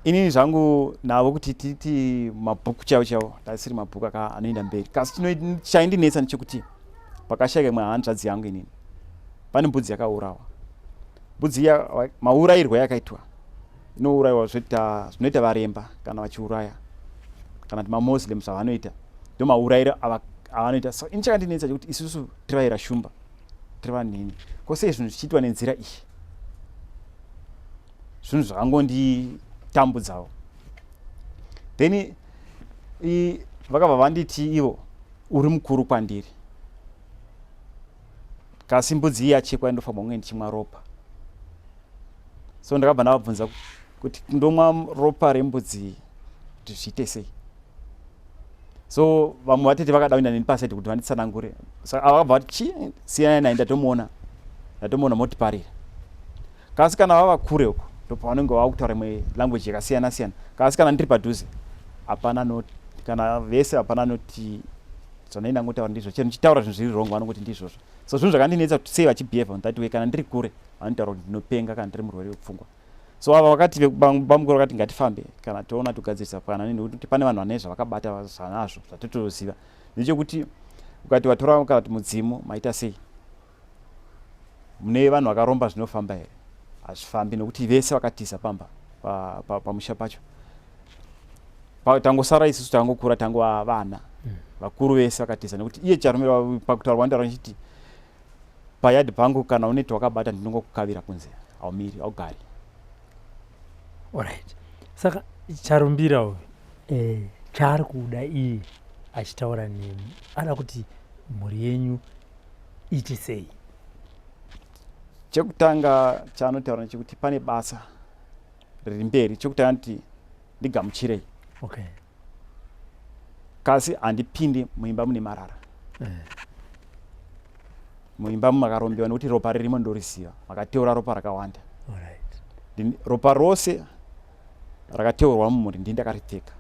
inini zvangu navo kuti titi mabhuku chaiwo chaiwo, tasiri mabhuku aka anoenda mberi. Kasi chaindinetsa ndechekuti pakashaika imwe hanzvadzi yangu inini, pane mbudzi yakaurawa. Mbudzi iya, maurayirwo yakaitwa, inourayiwa zvinoita varemba kana vachiuraya, kana kuti maMuslim zvavanoita, ndo maurayiro avanoita. So ini chakandinetsa chekuti isusu tiri Shumba, tiri vanhini, ko sei zvinhu zvichiitwa nenzira iyi? Zvinhu zvakangonditambudzawo. Then vakabva vanditi ivo, uri mukuru kwandiri, kasi mbudzi iyi yachekwa, indofanirwa kunge ndichimwa ropa. So ndakabva ndavabvunza kuti ndomwa ropa rembudzi kuti zviite sei? So vamwe vatete vakada kuenda neni paside kuti vanditsanangure. Saka ava vakabva vati, chi siyanai naye, ndatomuona, ndatomuona, motiparira. Kasi kana vava kure uko, ndopavanenge vava kutaura imwe language yakasiyana siyana. Kasi kana ndiri padhuze, hapana no, kana vese hapana noti zvandai ndangotaura ndizvo. Chero ndichitaura zvinhu zviri wrong, vanongoti ndizvozvo. So zvinhu zvakandinetsa kuti sei vachibehave on that way. Kana ndiri kure, vanotaura kuti ndinopenga kana ndiri murwere wepfungwa. So ava vakati, bamukuru vakati ngatifambe, kana toona togadzirisa pana, nekuti pane vanhu vane zvavakabata zvanazvo zvatotoziva. Ndechekuti ukati watora kana kuti mudzimu maita sei, mune vanhu vakaromba, zvinofamba here? Hazvifambi, nekuti vese vakatiza pamba pamusha pacho. Tangosara isusu, tangokura, tangova vana. Vakuru vese vakatiza, nekuti iye Charumbira pakutaura kwanditaura ndichiti payadhi pangu kana une twakabata, ndinongokukavira kunze, haumiri, haugari. Alright, saka Charumbira uyu, chaari kuda iye achitaura nemi, ada kuti mhuri yenyu iite sei? Chekutanga chaanotaura ndechekuti pane basa riri mberi. Chekutanga nditi ndigamuchirei. Kasi handipindi muimba mune marara, muimba mumakarombewa, nekuti ropa ririmo ndoriziva. Makateura ropa rakawanda. Ropa rose rakateurwa mumhuri ndini ndakaripfeka.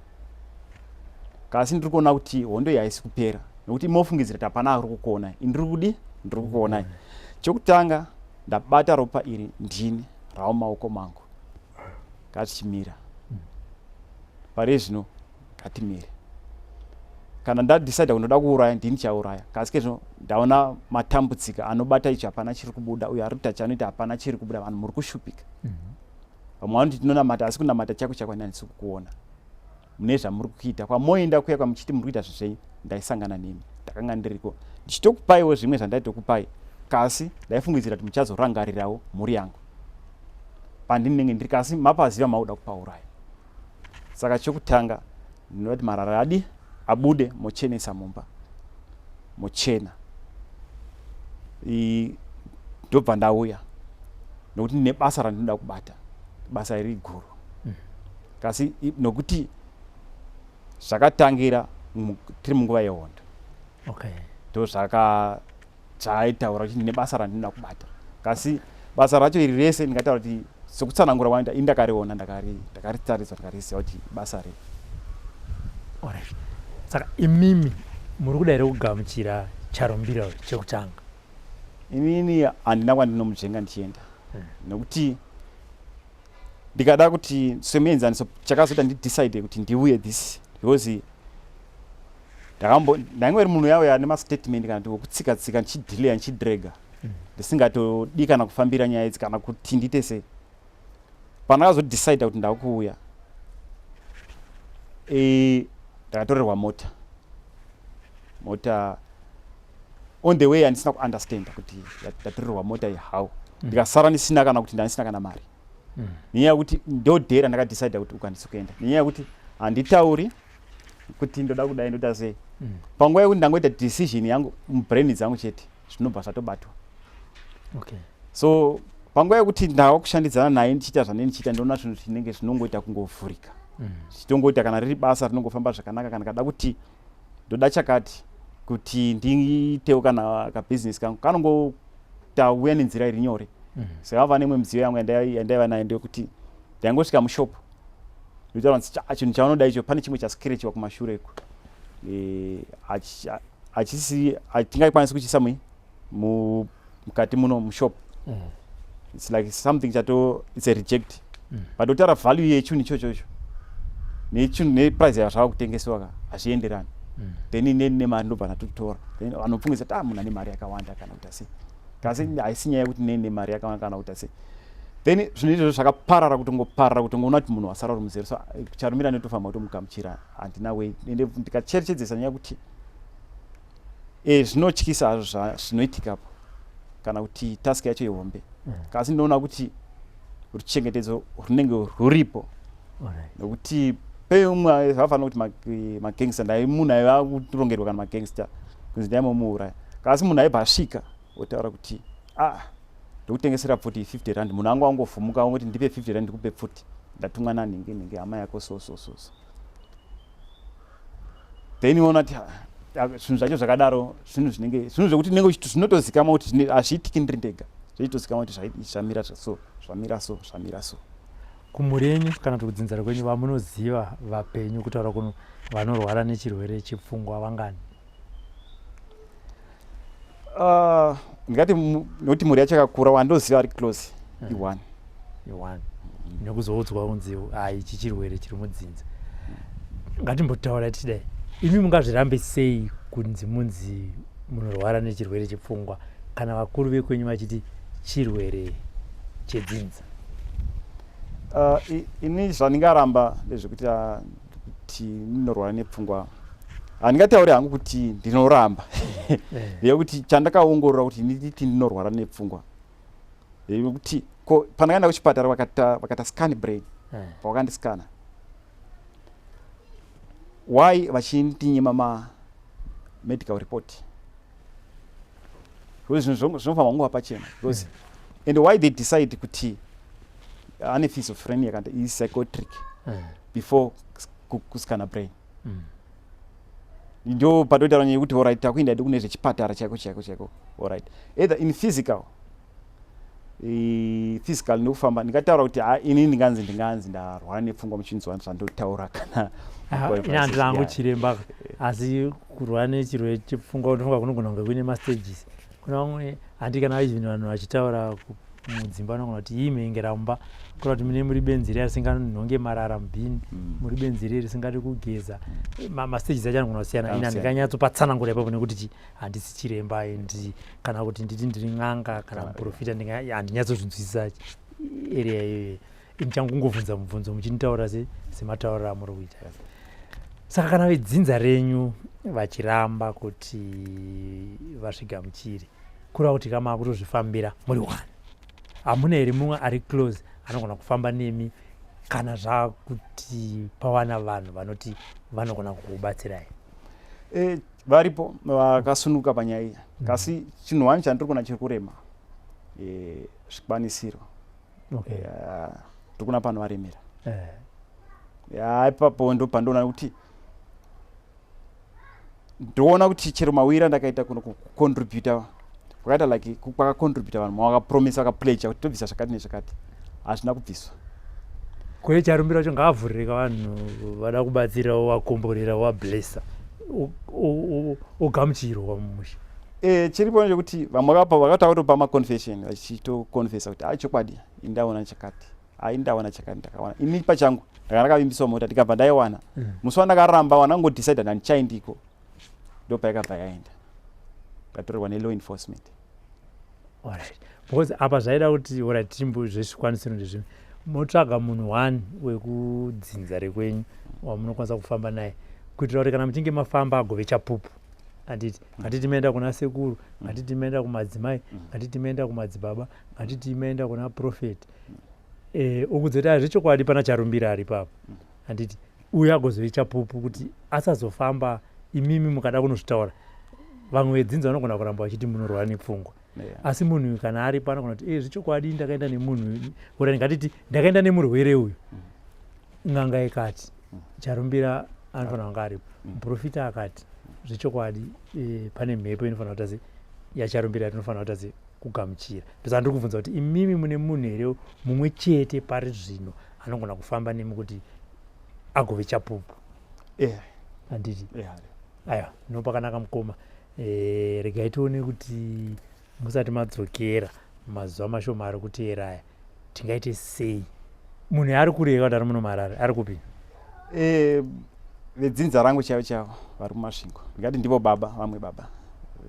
Kasi ndiri kuona kuti hondo iyi haisi kupera, nekuti mofungidzira kuti hapana ari kukuonai. Ndiri kudi, ndiri kukuonai. Chekutanga, ndabata ropa iri, ndini rava mumaoko mangu. Ngatichimira pari zvino, ngatimire. Kana ndadecida kundoda kuuraya, ndini chauraya. Kasi kezvino ndaona matambudziko anobata icho, hapana chiri kubuda. Uyo ari kuita chaanoita, hapana chiri kubuda. Vanhu muri kushupika. Vamwe vanoti tinonamata, asi kunamata chako chako handisi kukuona mune zvamuri kuita. Kwamoenda kuya kwamuchiti muri kuita zvezvenyu, ndaisangana nemi, ndakanga ndiriko ndichitokupaiwo zvimwe zvandaitokupai, kasi ndaifungidzira kuti muchazorangarirawo mhuri yangu pandinenge ndiri. Kasi mapaziva mauda kupauraya. Saka chekutanga ndinoda kuti marara adi abude, mochenesa mumba, mochena. Ndobva ndauya nokuti ndine basa randinoda kubata, basa iri guru. Kasi nokuti zvakatangira tiri munguva yehondo, ndo zvaka zvaaitaura kuti ndine basa randinoda kubata. Kasi basa racho iri rese, ndingataura kuti sekutsanangura kwanoita ini, ndakariona, ndakaritarisa, ndikariziva kuti basa rei. Alright. Saka imimi muri kuda here kugamuchira Charumbira uyu, chekutanga? Inini handina kwandinomudzvenga ndichienda, nekuti ndikada kuti semuenzaniso, chakazoita ndidecide kuti ndiuye this, because ndakambo ndainge iri munhu yauya nemastatement kana kuti wekutsika tsika, ndichidhileya, ndichidrega, ndisingatodi kana kufambira nyaya idzi kana kuti ndiite sei. Pandakazodecida kuti ndakuuya, ndakatorerwa mota on the way. Handisina kuunderstanda kuti ndatorerwa mota iyi how. Ndikasara ndisina kana kuti ndandisina kana mari. Nenyaya yekuti ndodhera ndakadecida kuti uku handisi kuenda, nenyaya yekuti handitauri kuti ndoda kudai, ndoda sei. Panguva yekuti ndangoita decision yangu mubrain dzangu chete, zvinobva zvatobatwa. So panguva yekuti ndava kushandidzana naye, ndichiita zvandee ndichiita, ndoona zvinhu zvinenge zvinongoita kungovhurika, zvichitongoita. Kana riri basa, rinongofamba zvakanaka. Kana kada kuti ndoda chakati kuti ndiitewo kana kabhizinesi kangu, kanongotauya nenzira iri nyore. Saka vane imwe midziyo yangu yandaiva nayo, ndeyekuti ndaingosvika mushop, ndotaura kuti chinhu chaunoda icho, pane chimwe chascratchiwa kumashure iko, hachisi, hatingaikwanisi kuchiisa mukati muno mushop. It's like something chato, it's a reject. But otaura value yechinhu ichochocho nechinhu neprice yazvava kutengesewa ka, hazvienderani. Then ineni nemari ndobva ndatotora. Then vanopfungisa kuti, ah, munhu ane mari yakawanda kana kuti asi, kasi haisi nyaya yekuti neni nemari yakawanda kana kuti asi. Then zvinhu izvozvo zvakaparara, kutongoparara, kutongoona kuti munhu wasara uri muzero. So Charumira ndotofamba kutomugamuchira, handina way. Ende ndikacherechedzesa nyaya yekuti zvinotyisa hazvo zvinoitikapo kana kuti task yacho ihombe, kasi ndinoona kuti ruchengetedzo runenge rwuripo, nekuti peumwe zvakafanira kuti magangster, ndai munhu aiva kurongerwa kana magangster kunzi ndaimomuuraya, kasi munhu aibva asvika otaura kuti, ah, ndokutengesera pfuti 50 rand. Munhu angu angovhumuka angoti, ndipe 50 rand ndikupe pfuti, ndatumwa nanhingi nhingi, hama yako, so so so so. Then iona kuti, ah, zvinhu zvacho zvakadaro, zvinhu zvinenge zvinhu zvekuti unenge zvinotozikamwa kuti hazviitiki ndiri ndega, zvichitozikamwa kuti zvamira so, zvamira so, zvamira so. Kumhuri yenyu kana kuti kudzinza rekwenyu, vamunoziva vapenyu kutaura kuno vanorwara nechirwere chepfungwa vangani? Ndingati nokuti mhuri yacho yakakura, wandoziva ari close ione. Ione, nekuzoudzwa kunzi, ah, ichi chirwere chiri mudzinza. Ngatimbotaura tichidai, imi mungazvirambe sei kunzi munzi munorwara nechirwere chepfungwa kana vakuru vekwenyu vachiti chirwere chedzinza? Ini zvandingaramba ndezvekuti kuti ndinorwara nepfungwa handingatauri hangu kuti ndinoramba, ndeyekuti chandakaongorora kuti nditi ndinorwara nepfungwa, yekuti ko pandakaenda kuchipatara vakata scan brain, pavakandiskana, why vachindinyima ma medical report? Because zvinhu zvinofanirwa kunguva pachena, because and why they decide kuti ane schizophrenia kana is psychotric before kuskana brain? Ndo patoitaura nyaya yekuti, alright, takuenda edu kune zvechipatara chaiko chaiko chaiko. Alright, either in physical, physical nekufamba, ndingataura kuti, ha, ini ndinganzi ndarwara nepfungwa muchinzwa zvandotaura kana Ini handina hangu chiremba, asi kurwara nechirwere chepfungwa unofunga kunogona kunge kuine mastages. Kuna vamwe, handi kana even vanhu vachitaura mudzimba, vanogona kuti ii mhengera mumba, kureva kuti mune muri benzi riya risinganhonge marara mubhini, muri benzi riya risingadi kugeza. Mastages acho anogona kusiyana. Ini handinganyatsopatsanangura ipapo nekuti handisi chiremba and kana kuti nditi ndiri n'anga kana muprofita, handinyatsozvinzwisisa area iyoyo. Ini changu kungobvunza mubvunzo muchinitaura sematauriro amuri kuita. Saka kana vedzinza renyu vachiramba kuti vasvigamuchire, kureva kuti kama kutozvifambira muri one, hamuna here mumwe ari close anogona kufamba nemi kana zvakuti pawana vanhu vanoti vanogona kukubatsirai? Varipo vakasunuka panyaya iyi, kasi chinhu wani chandiri kuona chiri kurema, zvikwanisiro. Ndiri kuona pano varemera. Ya, ipapo ndo pandoona kuti, ndoona kuti chero mawiri andakaita kuno kucontributa kwakaita like kwakacontributa vanhu vakapromisa, vakapledga kuti tobvisa zvakati nezvakati, hazvina kubviswa. Kwe Charumbira wacho ngaavhurireka vanhu vada kubatsira, wakomborera, wablessa, ogamuchirwa mumusha. Chiripo ndechekuti vamwe vakapa, vakatanga kutopa maconfession, vachitoconfessa kuti, ai, chokwadi indaona chakati, ai, ndaona chakati, ndakawana. Ini pachangu ndanga ndakavimbiswa mota, ndikabva ndaiwana. Musi wandakaramba, wanangodecide handichaindiko, ndo paikabva yaenda, ndatorerwa nelaw enforcement. Alright, because apa zvaida kuti, alright, timbo zvezvikwanisiro ndezvimwe, motsvaga munhu one wekudzinza rekwenyu wamunokwanisa kufamba naye kuitira kuti kana muchinge mafamba agove chapupu. Handiti ngatiti maenda kuna sekuru, ngatiti maenda kumadzimai, ngatiti maenda kumadzibaba, ngatiti maenda kuna profeti, ukudzoti azvechokwadi pana Charumbira ari ipapo, handiti? Uyo agozove chapupu kuti asazofamba. Imimi mukada kunozvitaura, vamwe vedzinza vanogona kuramba vachiti munorwara nepfungwa. Asi munhu uyu kana aripo anogona kuti, zvechokwadi ndakaenda nemunhu ura, ngatiti ndakaenda nemurwere uyu, n'anga ikati Charumbira anofanira kunge aripo, muprofita akati zvechokwadi pane mhepo inofanira kuita se yaCharumbira tinofanira kuita se kugamuchira. Ndosaka ndiri kubvunza kuti imimi mune munhu here mumwe chete pari zvino anogona kufamba nemi kuti agove chapupu? Handiti? Aiwa, no, pakanaka mukoma. Regai tione kuti musati madzokera mazuva mashoma ari kuteera aya tingaite sei. Munhu ari kure kuti ari muno muHarare, ari kupi? Vedzinza rangu chaivo chaivo vari kuMasvingo. Ndingati ndivo baba, vamwe baba.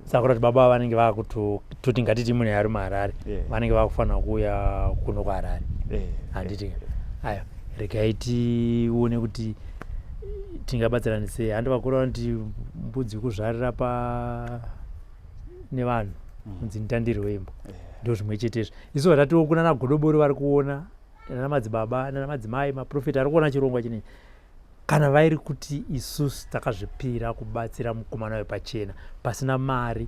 Saka kuti baba vanenge vakutoti, ngatiti munhu ari muHarare, vanenge vakufanira kuuya kuno kuHarare, handiti? Aiwa, regai tione kuti tingabatsirani sei. Handi vakuru vanoti mbudzi kuzvarira pa nevanhu kunzi nditandirwe imbo. Ndo zvimwe chete izvo. Isu vatatiwo kuna nagodobori vari kuona, nana madzibaba, nana madzimai, maprofita ari kuona chirongwa chinechi, kana vairi kuti isusu takazvipira kubatsira mukomana wepachena pasina mari,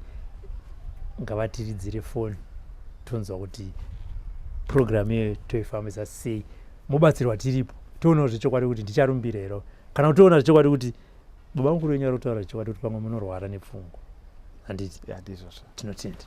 ngavatiridzire foni tonzwa kuti purogiramu iyoyo toifambisa sei. Mubatsirwa tiripo, tionawo zvechokwadi kuti ndiCharumbira here, kana kutoona zvechokwadi kuti baba mukuru wenyu ari kutaura zvechokwadi kuti pamwe munorwara nepfungwa, handiti? Yeah, ndizvozvo. Tinotenda.